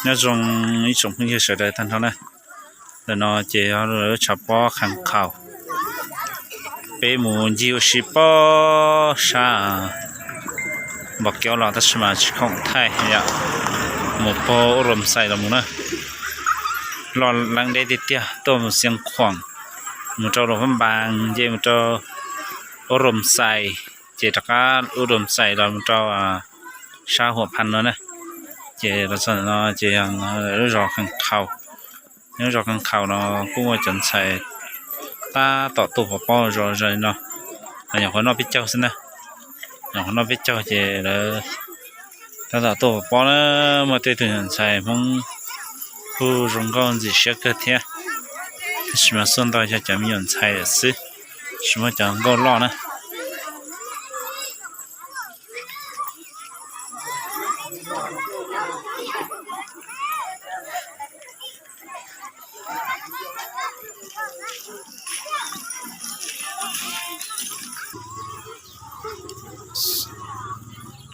Nyob zoo ib tsoom phooj ywg sawv daws tag nrho na. Ntawm no ces yog lub tshav pob Khas Khaus. Peb mus ncig ua si pob sab Npos Kev los tab sis mas tsis khoom thaij yom. Mus puag Ub Rom Xais los mus na. Loj leeb deb tiag tiag, tuaj mus Xiav Khuam, mus rau Luam Phab Npas, nce mus rau Ub Rom Xais, ces rov qab Ub Rom Xais los mus rau sab Huam Phas no na. Ces los txog ntawm no ces yog lub zos Khas Khaus. Lub zos Khas Khaus no kuj muaj cov ntxhais tab tom tuaj pov pob zos zos no, los nyuam qhuav noj peb caug xwb na. Nyuam qhuav noj peb caug ces lawv tab tom tuaj pov pob na. Muaj tej tug nyuam ntxhais Hmoob kuj zoo nkauj ntxim siab kawg thiab, tab sis mas xuaj ntau yog cov me nyuam ntxhais lawm xwb, tsis muaj cov nkauj loj na.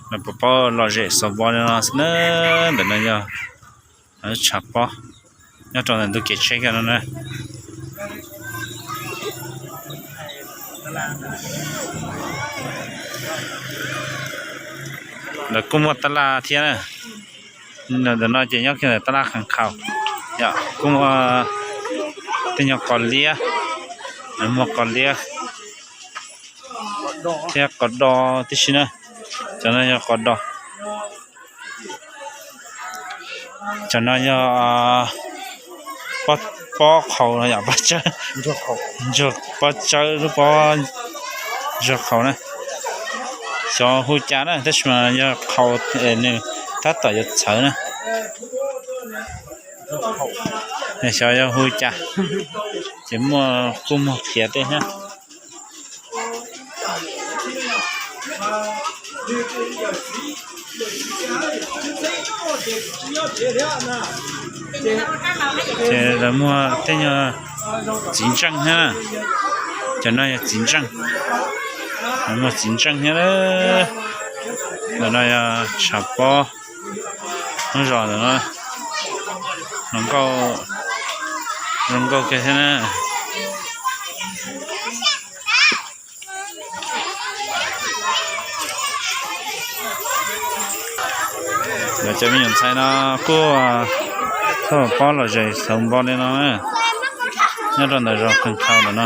Lawv pov pob lom zem xaus npo li no xwb na. Ntawm no yog tshav pob nyob rau ntawm ntug kev tsheb kiag no na. Lawv kuj muaj tab laj thiab na. Ntawm no ces nyob kiag ntawm tab laj Khas Khaus, kuj muaj tej nyuag qos liab, muaj qos liab thiab qos do tib si na. Cov no yog qos do. Cov no yog pob qhaus los yog pob tsawb, pob tsawb lub pob ntsuag qhaus na. Xyov hu cas na tab sis mas yog qhaus, nws tab tom yuav txhawv na. Xyov yog hu cas, ces muaj kuj muag qhiav tej thiab. Ces lawv muag tej nyuag txiv ntseej thiab na. Cov no yog txiv ntseej, lawv muag txiv ntseej thiab. Ntawm no yog tshav pob lub zos ntawm no, hluas nkauj zoo nkauj kawg thiab na. Lawv cov me nyuam ntxhais no kuj thauj pob lom zem xaus npo li no na, nyob rau ntawm zos Khas Khaus ntawm no.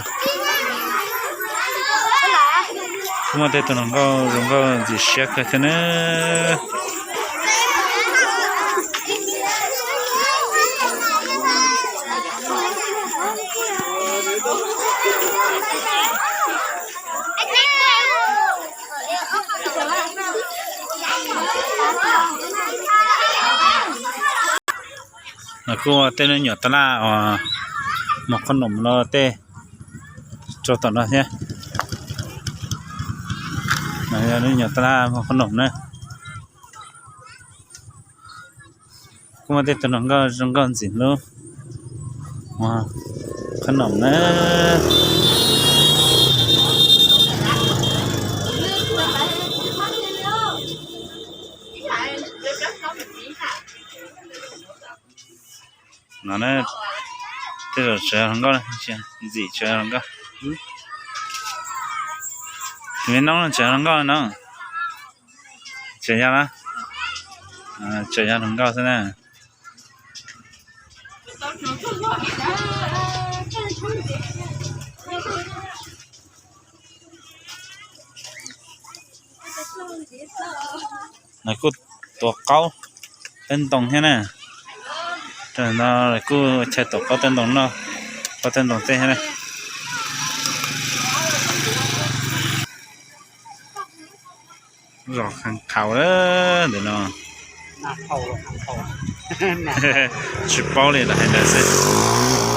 Kuj muaj tej tug hluas nkauj zoo nkauj ntxim siab kawg thiab na. Kuj tej lub nyuam tab laj uas muag qhob noom no tej rau tom no thiab. Yog lub nyuam tab laj muag qhob noom na. Kuj muaj tej tug hluas nkauj zoo nkauj ntxim hlub muag qhob noom na. No na, tej zaum tseem yog hluas nkauj, ntxim tseem yog hluas nkauj. Tus me noob no tseem yog hluas nkauj no. Tseem yog, tseem yog hluas nkauj xwb na. Lawv kuj tuav qaub tawb ntoo thiab na. No lawv kuj chaw tuav qaub tawb ntoo noj, qaub tawb ntoo tej thiab na. Zos Khas Khaus ntawm no, tsis paub li lawv hais ntawd xwb.